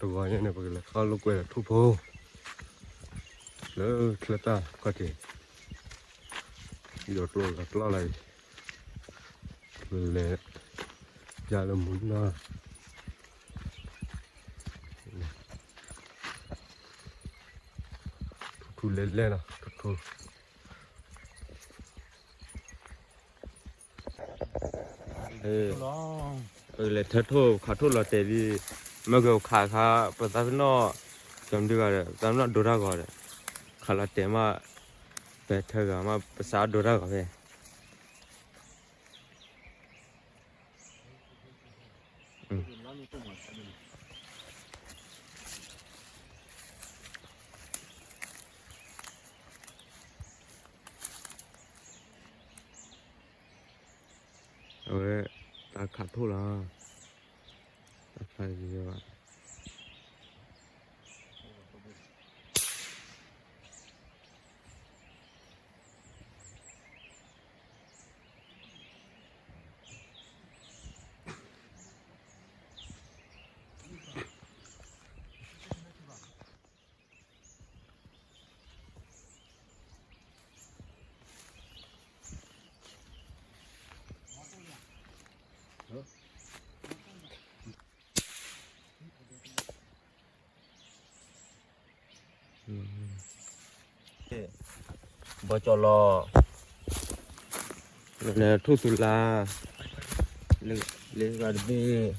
တဂီၤညါန့ၣ် ပကလဲၤခီလိာ်ကွဲဒီးထိၣ်ဖိ လၢချၢတၢ်ခီၣ်ထံး, ယီၤကျိလီၤကျီလီၤအံၤ, လဲၤယါလၢမုၢ်နီၤ, ထူထူလဲၣ်လဲၣ်လီၤ ထူထူ ပကလဲၤထၢထိၣ်ခးထိၣ်လီၤတဲာ်လံ, မ့ၢ်ကခးခါ ပသးပ့ၤနီၣ်, ကၠီမဒုဂၤဒီး ပသးပ့ၤနီၣ်ဒိတၢ်ဂီၤဒီး, ခးလီၤတဲာ်မး, ပထၢဂၤမး ပစးဒိတၢ်ဂီၤဖဲ အဝဲ တၢ်ခးထိၣ်လီၤ, တၢ်ခးယံၤဘၣ်. ဘီကၠီလီၤ, လၢထူၣ်သူလါ, လၢဂၤတဘ့ၣ်,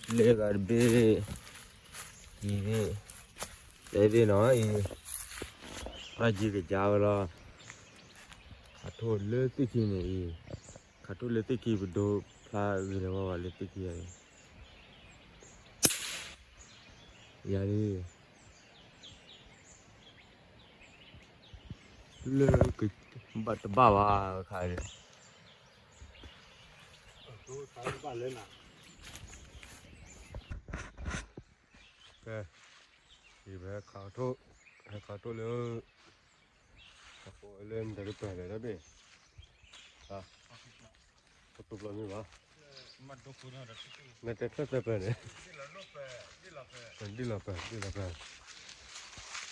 လၢဂၤတဘ့ၣ်, အံၤဘ့ၣ်, တဲဘ့ၣ်နီၤအံၤ, ရၢ်ကံကစၢ်ဝဲလီၤ, ခးထိၣ်လၢသ့ၣ်ခံန့ၣ်အံၤ, ခးထိၣ်လၢသ့ၣ်ခံ ပဒိဖျါဂ့ၤလၢၤဝဲလၢသ့ၣ်ခံအံၤ ယၤလံ, လၢကဘၣ်တဘၣ်ဘၣ်ခါန့ၣ်, ကဲ, ယဟဲခးထိၣ်, ဟဲခးထိၣ်လၢ, လၢမတၤတပၢၢ်လဲၣ်တဘ့ၣ်, ပတူပျီမ့ၢ်ဘၣ်, မ့ၢ်တဲဖျၢၣ်သၢပၢၢ်န့ၣ်, ဒ်လီၤပၢၢ်, ဒ်လီၤပၢၢ်,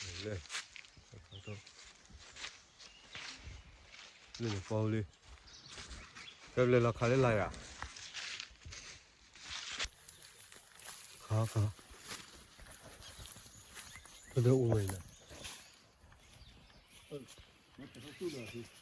လၢ, လၢန့ၣ်ပီလံ, ဖဲဘျဲၣ်လီၤခးလၢလာ်ယၤ, ခးခး, ဖဲဘျဲၣ်အိၣ်ဝဲအံၤလီၤ. ပကလဲၤထၢကထီၣ်, ယကလဲၤ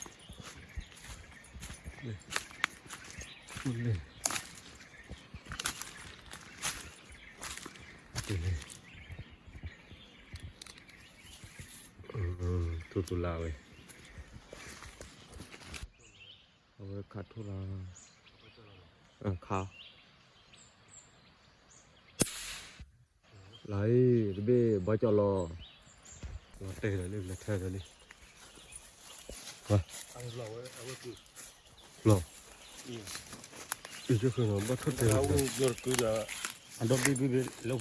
ထၢကထီၣ်နီၤအံၤ ခိးကွၢ်နၤ, ထူၣ်သူလါဝဲ, အဝဲခးထိၣ်လီၤ, ခး လီၤအံၤ တဘ့ၣ်ဘီကၠီလီၤ, လီၤတဲာ်ဒီးလံ လဲၤထၢဒီးလံ, လီၤ, အံၤ ဘၣ်ထီၣ်တဲာ်, အဒီဘ့ၣ်ဘ့ၣ်ဘ့ၣ်လၢလီၤ, ဝံၤထီၣ်တဲာ်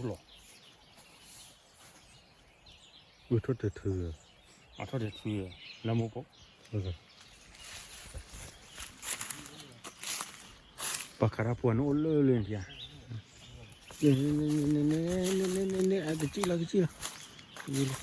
ထု, အထီၣ်တဲာ်ထု, လၢမိၢ်ပှၢ် ပှၤခးတၢ်ဖိန့ၣ်အိၣ်လၢလၢန့ၣ်ဧါ, န့ၣ် ကစံၣ်လီၤ ကစံၣ်လီၤ, ဝံၤလီ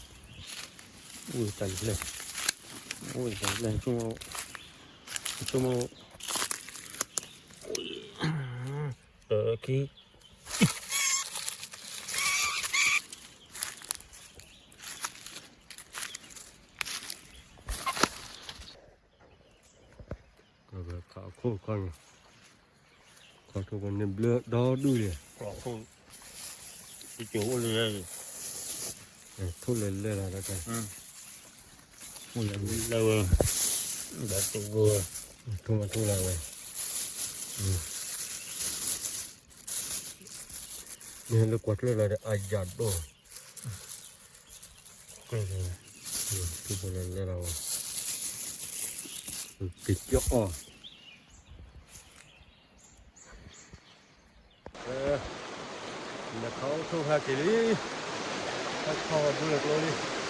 အိၣ်တၢ်လၢ, အိၣ်တၢ်လၢ, ဆိကမိၣ်, ဆိကမိၣ်, တၢ်ခံ ခးခိၣ်ခီန့ၣ်, ခီထိၣ်ကန့ၣ်ဘျၢဒီဒူၣ်လဲၣ်, ထိၣ်လဲၤလဲၤလီၤတၢ်, လၢဝဲ, ထိၣ်မးထိၣ်လၢဝဲ, မ့ၢ်လၢကွၢ်ကျၢၢ်လီၤဒီးအယၤဒိၣ်, ထိၣ်လဲၤလဲၤလီၤဝဲ, ကကၠီအီၣ် နခီထိၣ်ဖးက့ၤလံ, ဟဲခီဝဲဒူလၢကျိလံ